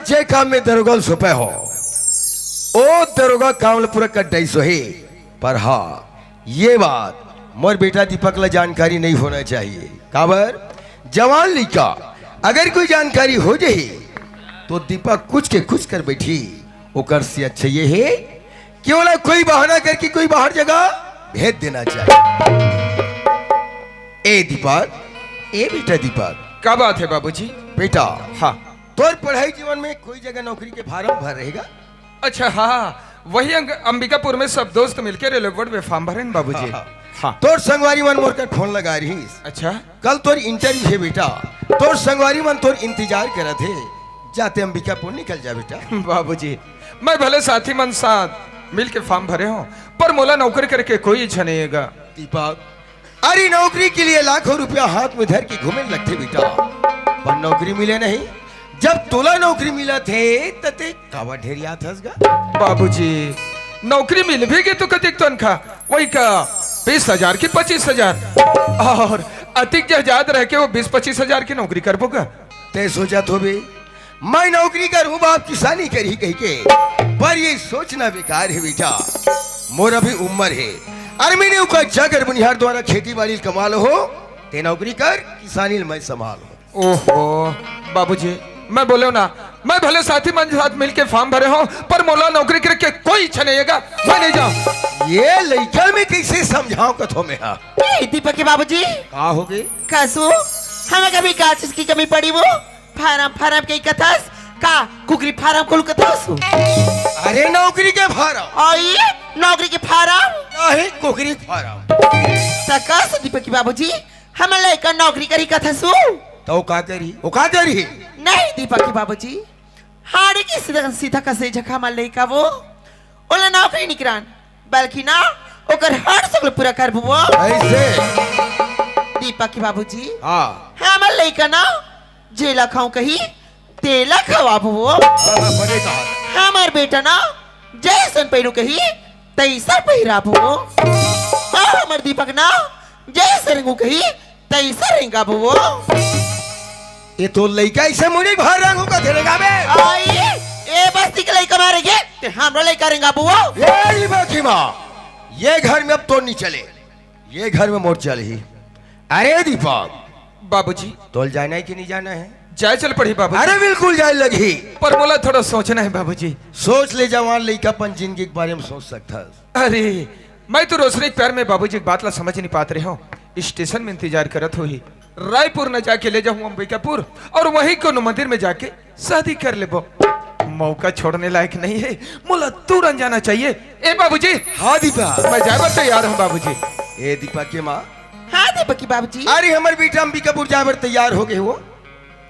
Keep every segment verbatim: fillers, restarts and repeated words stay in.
जे काम में दरोगा ल सौंपे हो, ओ दरोगा काम ल पूरा कर डरिस होही। पर हाँ, ये बात मोर बेटा दीपक ला जानकारी नहीं होना चाहिए। काबर? जवान लइका अगर कोई जानकारी हो जाही, तो दीपक कुछ के कुछ कर बैठी। ओकर से अच्छा ये हे कि ओला कोई बहाना करके कोई बाहर जगह भेज देना चाहिए। ए दीपक, ए बेटा दीपक। का बात है बाबूजी? बेटा, हाँ। तोर पढ़ाई जीवन में कोई जगह नौकरी के फार्म भर रहेगा? अच्छा, हाँ, वही अंग-, अंबिकापुर में सब दोस्त मिलके रेलवे बोर्ड में फार्म भरे न बाबूजी। हाँ, हाँ। हाँ। तोर संगवारी मन मोर कर फोन लगा रहिस। अच्छा। कल तोर इंटरव्यू हे बेटा, तोर संगवारी मन तोर इंतजार करत हे। जाते अंबिकापुर निकल जा बेटा। बाबूजी, मैं भले साथी मन साथ मिलके फार्म भरे हों, पर मोला नौकरी करे के कोई इच्छा नहीं हे गा। दीपक, अरे नौकरी के लिए लाखों रुपया हाथ में धर के घूमे लगथे बेटा, पर नौकरी मिले नहीं। जब तोला नौकरी मिलत हे, त ते काबर ढेरियात हस गा? बाबूजी, नौकरी मिल भी गे तो कतिक तनखा? वही का बीस हजार कि पच्चीस हजार? और अतिक जहाजात रह के वो बीस पच्चीस हजार की नौकरी करबो गा? ते सोचत होबे, मैं नौकरी करूं, बाप किसानी करही कहिके, पर ये सोचना बेकार हे बेटा। मोर अभी उम्र हे, अरे मैंने ओकर जगर बुनिहार द्वारा खेती बाड़ी ल कमा लो हो, ते नौकरी कर, किसानी ल मैं संभाल हो। ओहो, बाबूजी, मैं बोले ना, मैं भले साथी मन साथ मिलके फार्म भरे हों, पर मोला नौकरी करे के कोई इच्छा नहीं हे गा, मैं नहीं जाऊं। ये लइका में कैसे समझाओं कथो में हा? ए, दीपक के बाबूजी। का हो गे? कसू, हमें कभी का चीज की कमी पड़ी वो? फार्म, फार्म के कथस? का कुकरी फार्म खोल कथस? अरे नौकरी के फार्म। आई, नौकरी के फार्म? नहीं, कुकरी फार्म। त कसू दीपक के बाबूजी, हमर लइका नौकरी करही कथस? तो का करही? वो का करही? नहीं दीपक के बाबूजी, हाड़ी के सीधा, सीधा कसे झका हमर लइका वो, ओला नौकरी निकरान, बल्कि ना ओकर हर सुख ल पूरा करबो वो। कैसे? दीपक के बाबूजी, हाँ। हमर लइका ना जेला खाऊं कही, तेला खवाबो वो। हाँ, हाँ, बने कहा। हमर बेटा ना जैसन पहिनू कही, तैसा पहिराबो वो। और हमर दीपक ना जैसे रेंगू कही, तैसे रेंगाबो वो। ये तो लइका ऐसे मुड़ी भर रेंगू का थे रेंगाबे। आई, ए बस्ती के लइका मारे गे, ते हमरो लइका रेंगाबो वो। ये बखी माँ, ये घर में अब तो नहीं चले, ये घर में मोर चलही। अरे दीपक। बाबूजी। तोल जाना है कि नहीं जाना है? जाए चल पड़ी बाबूजी। अरे बिल्कुल जाए लगही। पर मोला थोड़ा सोचना है बाबूजी। सोच ले जवान लइका, अपन जिंदगी के बारे में सोच सकता है। अरे, मैं तो रोशनी के प्यार में बाबूजी की बात ला समझ नहीं पात रहे हूँ। स्टेशन में इंतजार करत होही। रायपुर न जाके ले जाऊँ अंबिकापुर और वहीं कोनो मंदिर में जाके शादी कर लेबो। मौका छोड़ने लायक नहीं है, मोला तुरंत जाना चाहिए। ए बाबूजी। हाँ दीपा। मैं जाए बर तैयार हूँ बाबूजी। ए दीपा के माँ। हाँ दीपा की बाबूजी। अरे हमर बेटा अंबिकापुर जाए बर तैयार हो गे वो।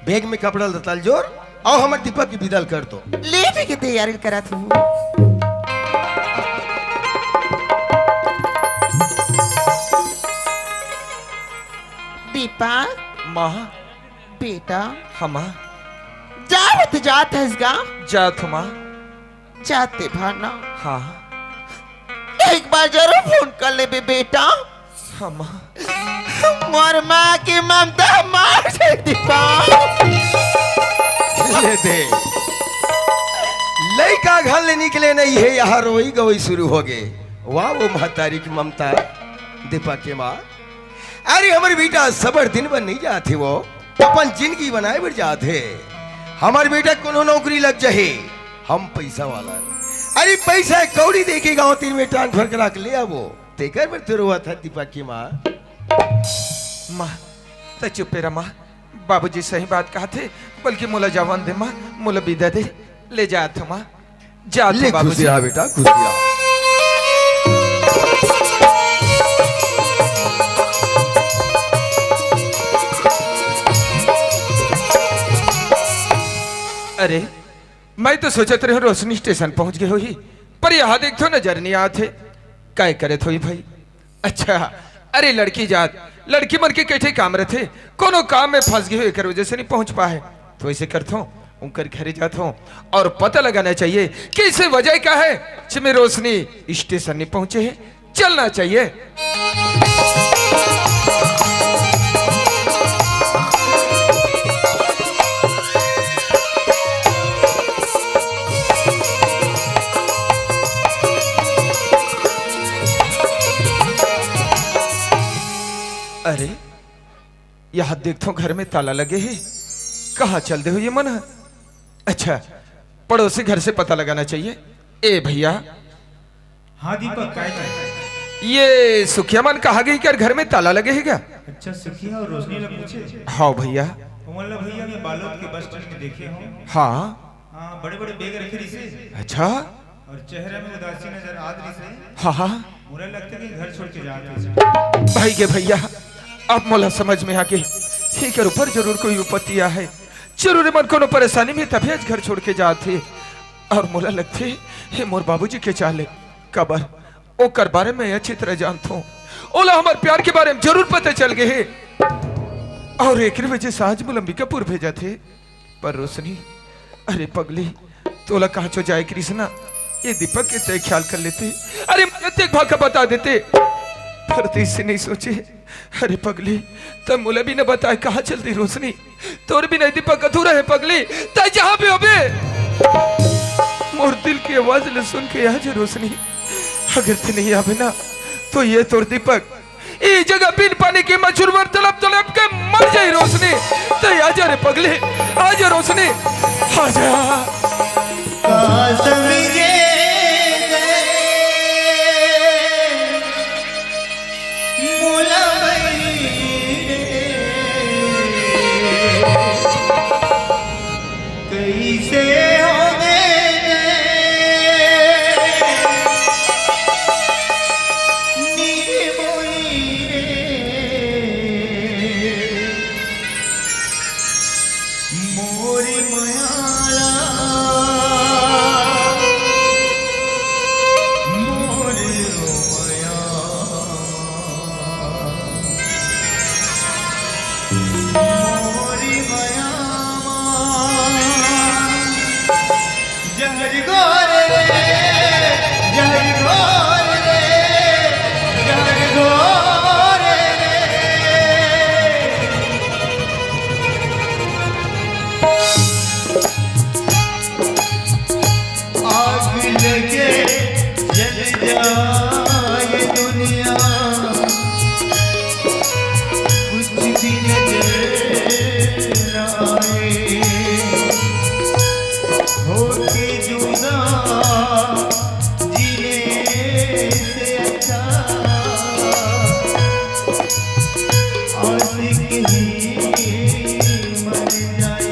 बैग में कपड़ा लता ल जोर, अउ हमर दीपक के बिदा ल कर दो। ले भी के तैयारी करत हूँ। दीपा। माँ। बेटा। हाँ माँ। जावत जात हस गा? जात हूँ माँ। जाते भाना। हाँ। एक बार जरूर फोन कर लेबे बेटा। हाँ माँ। मोर माँ की ममता मार दे दीपा। ले दे। लइका घर ले निकले नहीं है, यहाँ रोई गवई शुरू हो गे। वाह वो महतारी की ममता। दीपा के माँ। अरे हमर बेटा सबर दिन बर नहीं जात हे वो, अपन जिंदगी बनाए बर जात हे। हमर बेटा कोनो नौकरी लग जाही, हम पैसा वाला। अरे पैसा कौड़ी दे के गाँव तीर में ट्रांसफर करा के ले आबो। तेकर बर तो रोवत हे दीपा की माँ। माँ, त चुपे रह माँ, बाबूजी सही बात कहत हे, बल्कि मोला जावन दे माँ, मोला बिदा दे, ले जात हूँ माँ, जात हूँ ले बाबूजी। खुशी रहा बेटा, खुशी रहा। अरे, मैं तो सोचत रहे रोशनी स्टेशन पहुंच गे होही, पर यहाँ देख तो नजर नहीं आत हे। काय करत होही भाई? अच्छा, अरे लड़की जात, लड़की मन के कई ठे काम रथे, कोनो काम में फंस गे हो, एकर वजह से नहीं पहुंच पाए। तो ऐसे करत हूँ, उनकर घरे जात हूँ और पता लगाना चाहिए कि इसे वजह का है, जिसमें रोशनी स्टेशन नहीं पहुंचे है। चलना चाहिए। यहाँ देखथों, घर में ताला लगे हे, कहाँ चल दे हो ये मन ह? अच्छा, पड़ोसी घर से पता लगाना चाहिए। ए भैया। हाँ दीपक, काय जी? ये सुखिया मन कहाँ गई? कर घर में ताला लगे हे क्या? अच्छा, सुखिया और रोशनी ला पूछे? हाँ भैया। ओमन ला भैया मैं बालोद के बस स्टैंड में देखे हूँ। हाँ। हाँ, बड़े-बड़े बैग रखे रहिसे। अच्छा। और चेहरा में उदासी नजर आत रहिसे। हाँ, हाँ। मोला लगथे कि घर छोड़ के जात हे। भाई के भैया, अब मोला समझ में आगे, एकर ऊपर जरूर कोई विपत्ति आहे। जरूर एमन कोनो परेशानी में तभे आज घर छोड़ के जात हे। और मोला लगथे, हे मोर बाबूजी के चाल हे। काबर? ओकर बारे में अच्छी तरह जानथों। ओला हमर प्यार के बारे में जरूर पता चल गे हे। और एकरे वजह से आज मोला अंबिकापुर भेजत हे। पर रोशनी, अरे पगली, तोला कहाँ चो जाए कृष्णा, ये दीपक के तय ख्याल कर लेते, अरे मोला देखभाल का बता देते, पर तइसे नहीं सोचे। अरे पगली, तब मोला भी न बताए कहाँ चल दी रोशनी, तोर बिना दीपक अधूरा है पगली, तय जहाँ भी होबे, मोर दिल की आवाज ल सुन के आ जा रोशनी, अगर तय नहीं आबे ना, तो ये तोर दीपक ए जगह बिन पानी के मछुरवर तड़प तड़प के मर जाई रोशनी। तय आजा रे पगली, आजा रोशनी, आजा। का समझे गए मोला बहिनी रे, कइसे हो गए निर्मोही रे, मोरी मयाला, मोर मया। मोरी मयामा। जहर घोर रे, जहर घोर रे, जहर घोर रे। आग लगे जल जाए दुनिया, कुछ भी नजर ना आए। होके जुदा जीने से अच्छा आशिक ही मर जाए।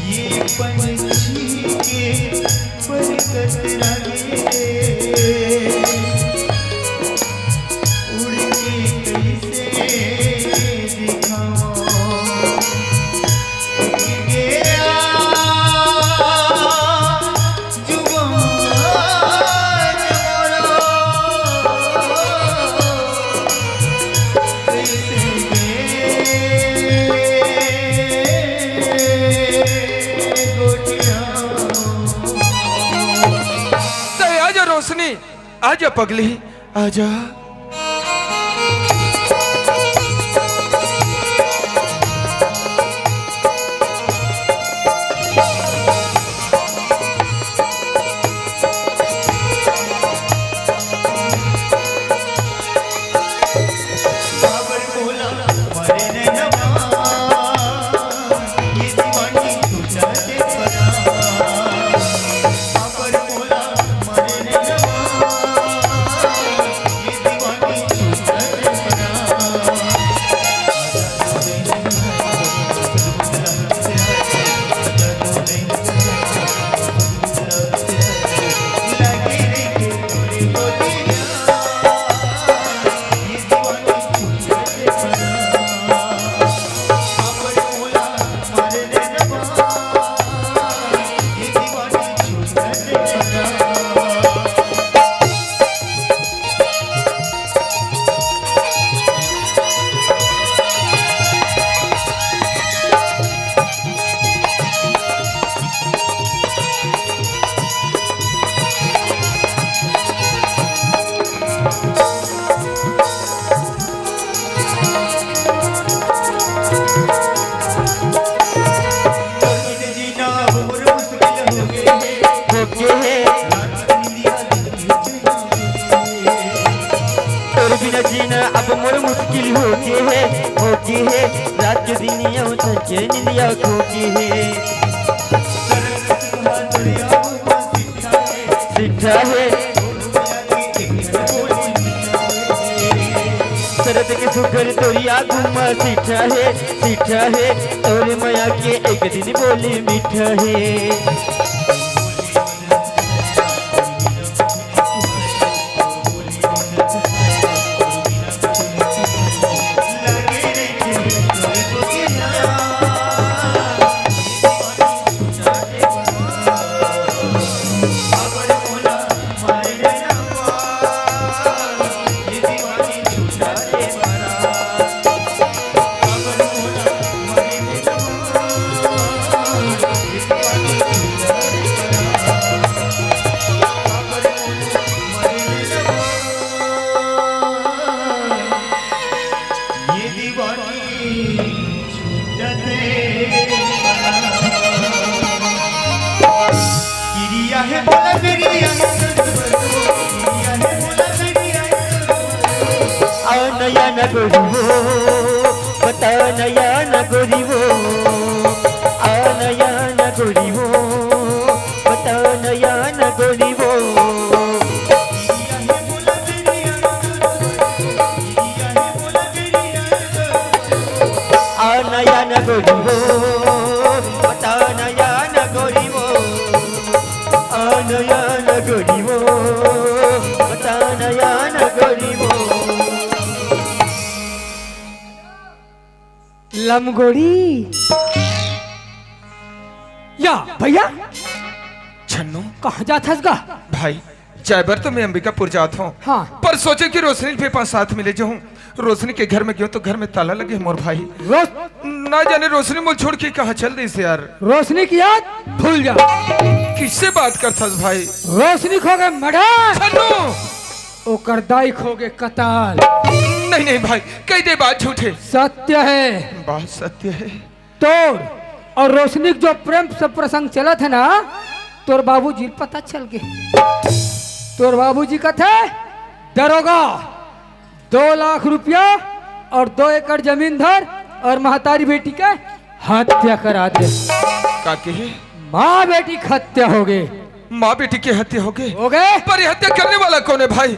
ये पंछी के बरकत रहे, उड़ के कैसे दिखाऊं। गया जुबान मोरा। तय आजा रोशनी, आजा पगली, आजा। मोर मुश्किल हो गे हे, हो गे हे, रात के दिन अउ संचे निंदिया खो गे हे। सिट्ठा हे, सरद के सुघर तोरिया घूमा सिट्ठा हे, सिट्ठा हे, तोरे मया के एक दिन बोली मिठा हे। ये दीवानी छूटते किरिया हे बोला मेरी, किरिया हे बोला मेरी। आ नया न गोरी वो, बता नया न गोरी वो, आ नया न गोरी वो, बता नया न गोरी वो। आ नया न गोरी वो, बता नया न गोरी वो, आ नया न गोरी वो, बता नया न गोरी वो। लमगोरी। या भैया, छन्नू। कहाँ जात हस गा? भाई, जाए बर तो मैं अंबिकापुर जात हूँ। हाँ। पर सोचे कि रोशनी के पास साथ मिले जाऊँ। रोशनी के घर में गयो तो घर में ताला लगे हे मोर भाई। रोश- ना जाने रोशनी मोल छोड़ के कहाँ चल दिस यार। रोशनी की याद भूल जा। किससे बात करथस भाई? रोशनी खो गे मर्डर। छन्नू। ओकर दाई खो गे कताल। नहीं, नहीं भाई, कह दे बात झूठ हे। सत्य हे। बात सत्य हे। तोर अउ रोशनी के जो प्रेम से प्रसंग चलत हे ना, तोर बाबूजी ल पता चल गे। तोर बाबूजी कथे, दरोगा, दो लाख रुपया अउ दो एकड़ जमीन धर अउ महतारी बेटी के हत्या करा दे। का कहे? माँ बेटी के हत्या हो गे। माँ बेटी के हत्या हो गे? हो गे। पर ये हत्या करने वाला कौन है भाई?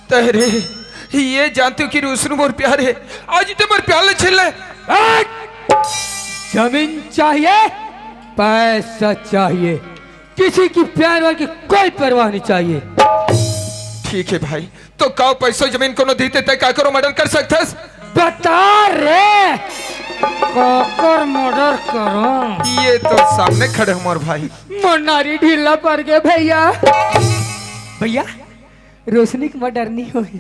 तहरे ये जानते हो कि रोशनी मोर प्यार हे, आज ते मोर प्यार ले छीन ले। हट! जमीन चाहिए, पैसा चाहिए, किसी की प्यार वार की कोई परवाह नहीं चाहिए। ठीक हे भाई, तो काव पैसा जमीन कोनो दीते ते काकरो मर्डर कर सकथस? बता रे, काकर मर्डर करो? ये तो सामने खड़े हे मोर भाई। मोर नारी ढीला पड़ गे भैया। भैया, रोशनी के मर्डर नहीं होय,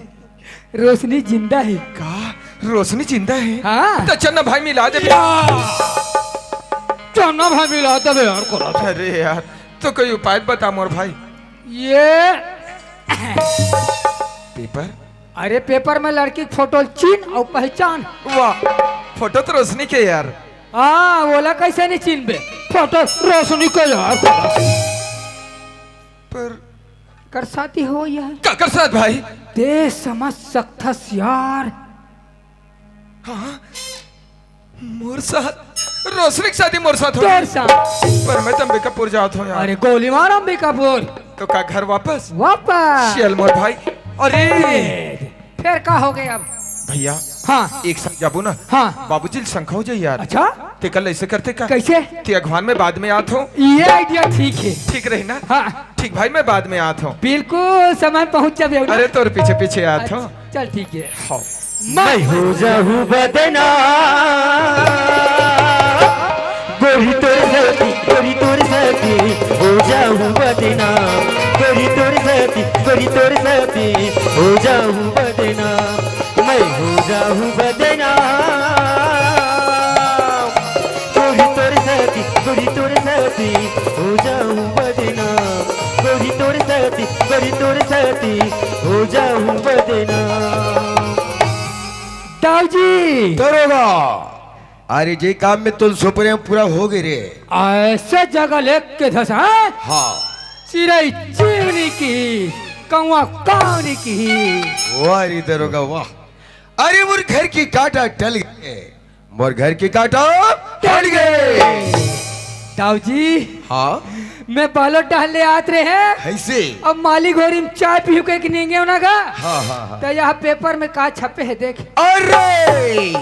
रोशनी जिंदा हे। का? रोशनी जिंदा हे? हाँ। तो चल ना भाई, मिला दे। या! चल ना भाई, मिला दे यार, करा दे। अरे यार, तो कोई उपाय बता मोर भाई। ये पेपर? अरे पेपर में लड़की के फोटो चीन अउ पहचान। वाह, फोटो तो रोशनी के यार। हाँ, ओला कैसे नहीं चीनबे? फोटो रोशनी के यार। पर कर साथी हो यार। का कर साथ भाई? ते समझ सकथस यार। हाँ, मोर साथ, रोशनी के साथी मोर साथ हो। तोर साथ। पर मैं तो अंबिकापुर जात हूँ यार। अरे गोली मार अंबिकापुर। तो का घर वापस? वापस। चल मोर भाई। अरे। फिर का हो गया अब? भैया, हाँ। एक साथ जाबो ना। हाँ। बाबूजी ल शंका हो जाए यार। अच्छा? ते कल ऐसे करते का? कैसे? ते अगवान में बाद में आत हो। ये आइडिया ठीक हे। ठीक रही ना? हाँ। ठीक भाई, मैं बाद में आत हो। बिल्कुल समय पहुँच जाबे। अरे तोर पीछे पीछे आत हो। अच्छा, चल ठीक हे। हाँ। मैं हो जाहूँ बदनाम। गोरी तोर साथी, गोरी तोर साथी, हो जाहूँ बदनाम। गोरी तोर साथी, गोरी तोर साथी, हो जाहूँ बदनाम। मैं हो जाहूँ बदनाम। गोरी तोर साथी, गोरी तोर साथी, हो जाहूँ बदनाम। गोरी तोर साथी, गोरी तोर साथी, हो जाहूँ बदनाम। दाऊ जी। दरोगा। अरे, जे काम में तुम सुपरे पूरा हो गए रे। ऐसे जगह लेके धसा। हाँ। चिरई चिमनी की। कौआ काव नहीं किही। वाह रे दरोगा वाह। अरे मोर घर के कांटा टल गे, मोर घर के कांटा टल गे। दाऊ जी, हाँ? मैं बालोद डहर ले आत रहें। कइसे? अब मालिक होरी म चाय पीहूं कहिके नेंगेंव ना गा। हाँ, हाँ, हाँ। त यहाँ पेपर में का छपे हे देख। अरे!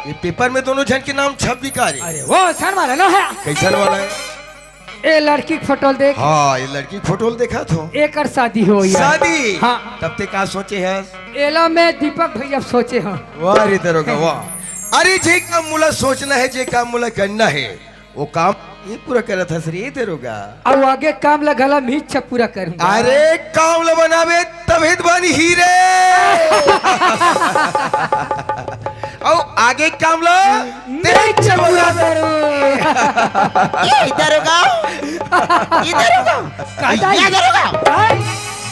ये पेपर में दोनों झन के नाम छप गे का रे? अरे वो अइसन वाला ना हे। कइसन वाला हे? ए लड़की के फोटो ल देख। हाँ, ये लड़की के फोटो ल देखत हों। एकर शादी होही यार। शादी? हाँ। तब तें का सोचे हस? एला मैं दीपक भैया सोचे हंव। वाह रे दरोगा, वाह। अरे जे काम मोला सोचना हे, जे काम मोला करना हे, वो काम ए पूरा करत हस रे दरोगा। अउ आगे काम ला घला मिच पूरा करूंगा। अरे काम ला बनाबे तभे त बनही रे। अउ आगे काम ला मिच पूरा करूं। ए दरोगा, ए दरोगा, का दाई? ए दरोगा। हाँ?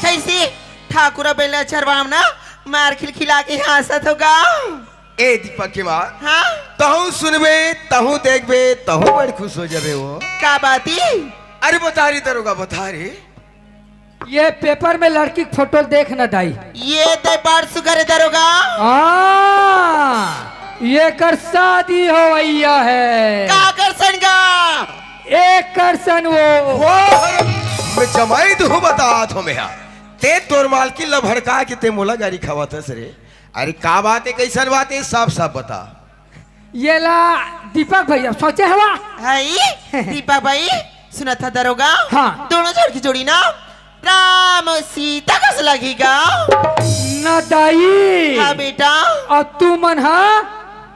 कइसे ठाकुर बेला चरवाम ना मार खिलखिला के हंसत हो गा। ए दीपक के माँ, हाँ? तहूँ सुनबे, तहूँ देखबे, तहूँ बड़ खुश हो जाबे वो। का बात हे? अरे बता रे दरोगा, बता रे। ये पेपर में लड़की के फोटो देख ना दाई। ये दे बड़ सुघर हे दरोगा। हाँ, एकर शादी होवइया हे। काकर सन गा? एकर सन वो। वो हर मैं जमाई दूँ बतात हों मैं हा। तें तोर मालकिन ला भड़का के तें मोला गारी खवाथस रे। अरे का बात हे, कइसन बात हे, साफ साफ बता। एला दीपक भैया सोचे हवं। हई दीपक भाई, सुनत हस दरोगा? हाँ। दोनों झन के जोड़ी ना राम अउ सीता कस लगही गा। ना दाई। हाँ बेटा। अउ तुमन हा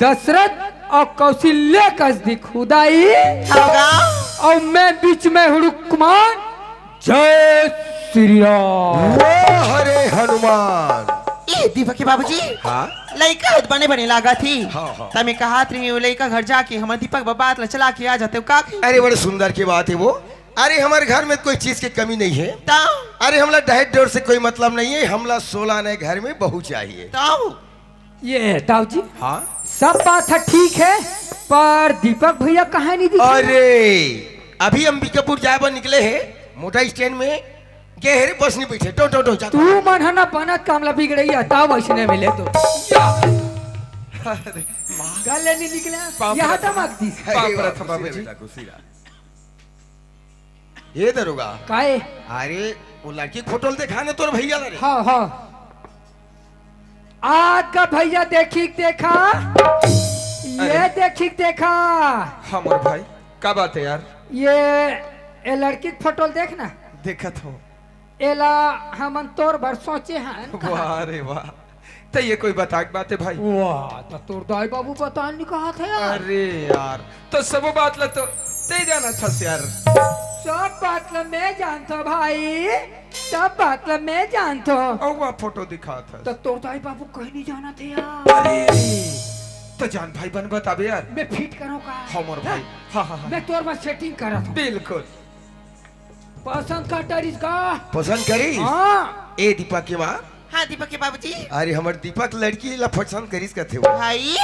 दशरथ अउ कौशल्या कस दिखहू दाई। हाँ गा। अउ मैं बीच में हुड़ुकमान जय श्री राम। वाह रे हनुमान। ए दीपक के बाबूजी, हाँ? लइका ह त बने बने लागत हे। हाँ, हाँ। त मैं कहत रहें, वो लइका घर जाके हमर दीपक बा बात ला चला के आ जातेव का कही? अरे बड़े सुंदर के बात हे वो। अरे हमर घर में कोई चीज के कमी नहीं हे। त? अरे हमला दहेज डोर से कोई मतलब नहीं हे, हमला सोलह आने घर में बहू चाहिए। त? ये दाऊ जी, हाँ? सब बात ह ठीक हे, पर दीपक भैया कहाँ नहीं दिखे? अरे, अभी अंबिकापुर जाए बर निकले हे, मोटर स्टैंड में गे हे रे, बस नहीं बैठे, टो, टो, टो, जा। तुमन ह ना बनत काम ला बिगड़इया, दाऊ अइसने मिले तो। या। अरे, माँ। गले नहीं निकला, पाँव यहाँ परत, तक मार दी। पाँव परत हँव बाबूजी। बेटा, खुशी रहा। ए दरोगा। काहे? अरे, वो लड़की के फोटो ल देखा ना तोर भैया ला रे। हाँ, हाँ। आज का भैया देखी देखा, ये अरे। देखी देखा। हाँ मोर भाई, का बात हे यार? ये, ये लड़की के फोटो ल देख ना। देखत हों। एला हमन तोर बर सोचे हन। वाह रे वाह, त ये कोई बताए के बात हे भाई? वाह, त तोर दाई बाबू बतान नहीं कहत हे यार। अरे यार, त सबो बात ला तो तें जानत हस यार। सब बात ला मैं जानत हों भाई, सब बात ला मैं जानत हों। अउ वो फोटो दिखात हस। त तोर दाई बाबू कहीं नहीं जानत हे यार। अरे, त जान भाई बन बताबे यार। मैं फिट करों का? हाँ मोर भाई, हाँ, हाँ, हाँ। मैं तोर बर सेटिंग करत हों। बिल्कुल। पसंद का डरिस का? पसंद करिस? हाँ। ए दीपक के माँ। हाँ, दीपक के बाबूजी। अरे, हमर दीपक लड़की ला पसंद करिस कथे वो। भाई,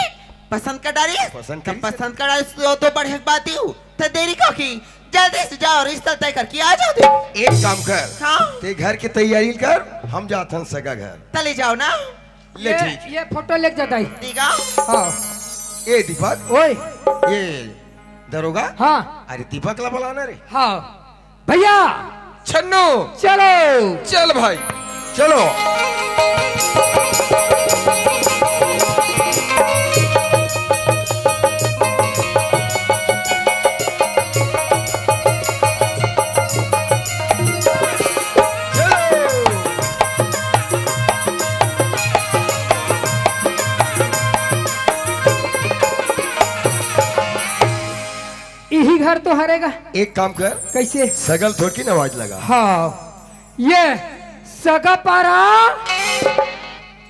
पसंद कर डारिस? पसंद त करिस? पसंद कर डारिस तो, तो बढ़िया बात हे। त देरी का की? जल्दी से जाओ, रिश्ता तय करके आ जाओ तुम। एक काम कर। हाँ। तें घर के तैयारी कर, हम जाथन सगा घर। त ले जाओ ना। ले ये, ठीक। ये फोटो लेके जा दाई। ठीक हे। हाँ। ए दीपक। ओए। ये दरोगा। हाँ। अरे दीपक ला बुलाना रे। हाँ। भैया। छन्नू। चलो। चल भाई। चलो। इही घर तो हरे गा। एक काम कर। कइसे? सगा ल थोड़किन आवाज लगा। हाँ, ये सगा पारा,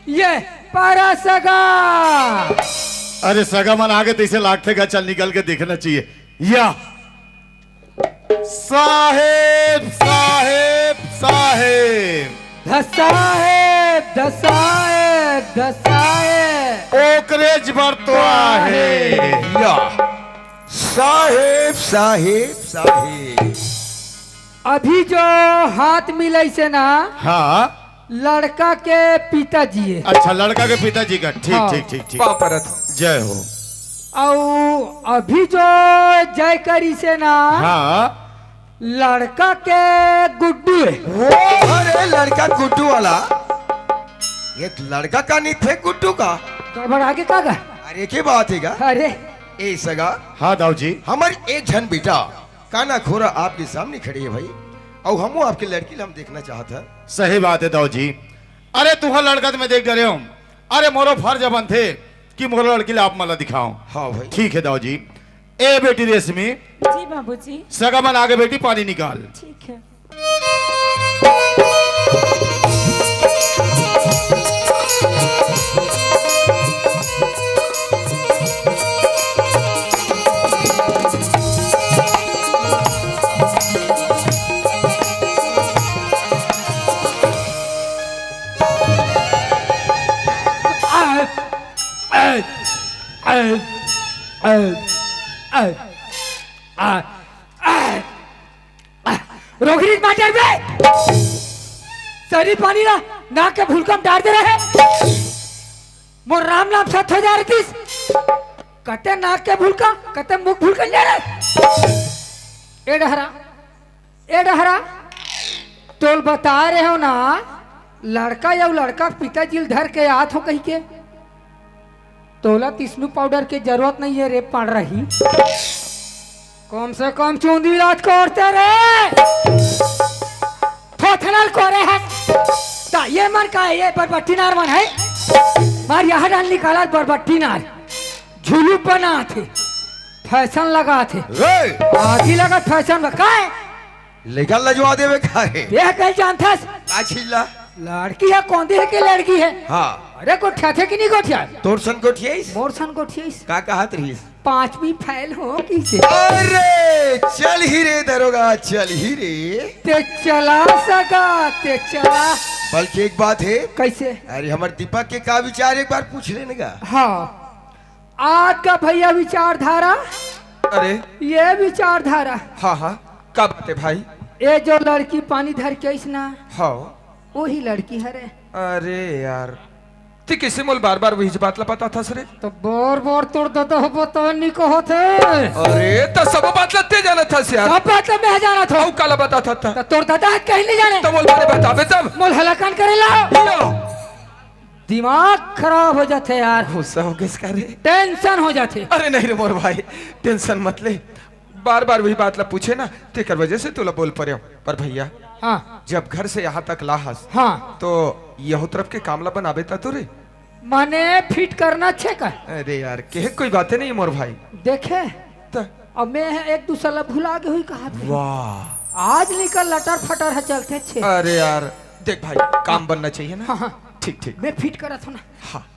ये पारा सगा। अरे सगा मन आगे तइसे लागथे गा, चल निकल के देखना चाहिए। या साहेब, साहेब, साहेब। धसाहेब, धसाहेब, धसाहेब। ओकरेच बर तो आहे। या। साहेब, साहेब, साहेब। अभी जो हाथ मिलाइसे ना, हाँ। लड़का के पिताजी हे। अच्छा, लड़का के पिताजी का। ठीक, हाँ। ठीक, ठीक, ठीक। पाँव परत। जय हो। अउ अभी जो जय करिसे ना, हाँ। लड़का के गुड्डू हे। वो, अरे, लड़का गुड्डू वाला, ये लड़का का नहीं थे गुड्डू का। गड़बड़ा गे का गा? अरे, के बात हे गा? अरे। ए सगा। हाँ, दाऊ जी। हमर एक झन बेटा काना खोरा आपके सामने खड़े हे भाई, अउ हमो आपके लड़की ला हम देखना चाहत हन। सही बात हे दाऊ जी। अरे तुहर लड़का तो मैं देख डरे हूँ। अरे मोरो फर्ज बनथे कि मोरो लड़की ला आप मन ला दिखाओ। हाँ भाई। ठीक हे दाऊ जी। ए बेटी रेशमी, जी बाबूजी। सगा मन आगे बेटी पानी निकाल। ठीक है। रोगरीत मार डारबे। सरी पानी ला नाक के भुलका म डार दे रहे। मोर राम नाम सत हो जा रहिस। कते नाक के भुलका, कते मुख भुलका ले रहे। ए डहरा, ए डहरा, तोल बता रहे हो ना, लड़का या लड़का पिताजी ल धर के आत हो कहिके। तोला तिसनू पाउडर के जरूरत नहीं हे रे, पड़ रही। कम से कम चूंदी लात करते रे। थोथनल करे हस। ता ये मन का, ये बरबट्टी नार मन हे। मार यहाँ डाल निकाला बरबट्टी नार। झुलू बनाथे। फैशन लगाथे। रे। आगी लगत फैशन में काय? लेकर लजवा देवे का हे? ये कहीं जानथस? का छिल्ला? लड़की हे, कौन दे हे के लड़की हे? हाँ। अरे गोठियाथे कि नहीं गोठिया? तोर सन गोठियाइस? मोर सन गोठियाइस। का कहत रहिस? पांचवी फेल हो किसे? अरे चल ही रे दरोगा, चल ही रे। ते चला सगा, ते चला। बल्कि एक बात हे। कैसे? अरे हमर दीपक के का विचार, एक बार पूछ लेने का। हाँ। आज का भैया विचारधारा, अरे। ये विचारधारा। हाँ, हाँ, का बात हे भाई? ये जो लड़की पानी धर के आइस ना, हाँ। वही लड़की हरे। अरे यार, ते कैसे मोल बार-बार वही बात ला बताथस रे? तो बोर बोर तोर ददा हो बता नहीं कहत हे। अरे, तो सब बात ला ते जानथस यार। सब बात ला मैं जानत हूँ। अउ काला बताथस? तो तोर ददा कहीं नहीं जाने। तो मोल बारे बताबे तब। मोल हलाकान करे ला। या। दिमाग खराब हो जाथे यार। गुस्सा हो गइस का रे? टेंशन हो जाथे। अरे नहीं रे मोर भाई, टेंशन मत ले। बार-बार वही बात ला पूछे ना, तेकर वजह से तोला बोल परेंव। पर भैया, हाँ। जब घर से यहाँ तक लाहस, हाँ। तो यहू तरफ के काम ला बनाबे ता तो रे। माने फिट करना छे का? अरे यार, कहे कोई बाते नहीं मोर भाई। देखे? त अब मैं एक दूसरा ला भुला गे हुई कहा थे। वाह। आज निकल लटर फटर हे चलथे छे। अरे यार, देख भाई, काम बनना चाहिए ना। हाँ, हाँ। ठीक, ठीक। मैं फिट करत हूँ ना। हाँ।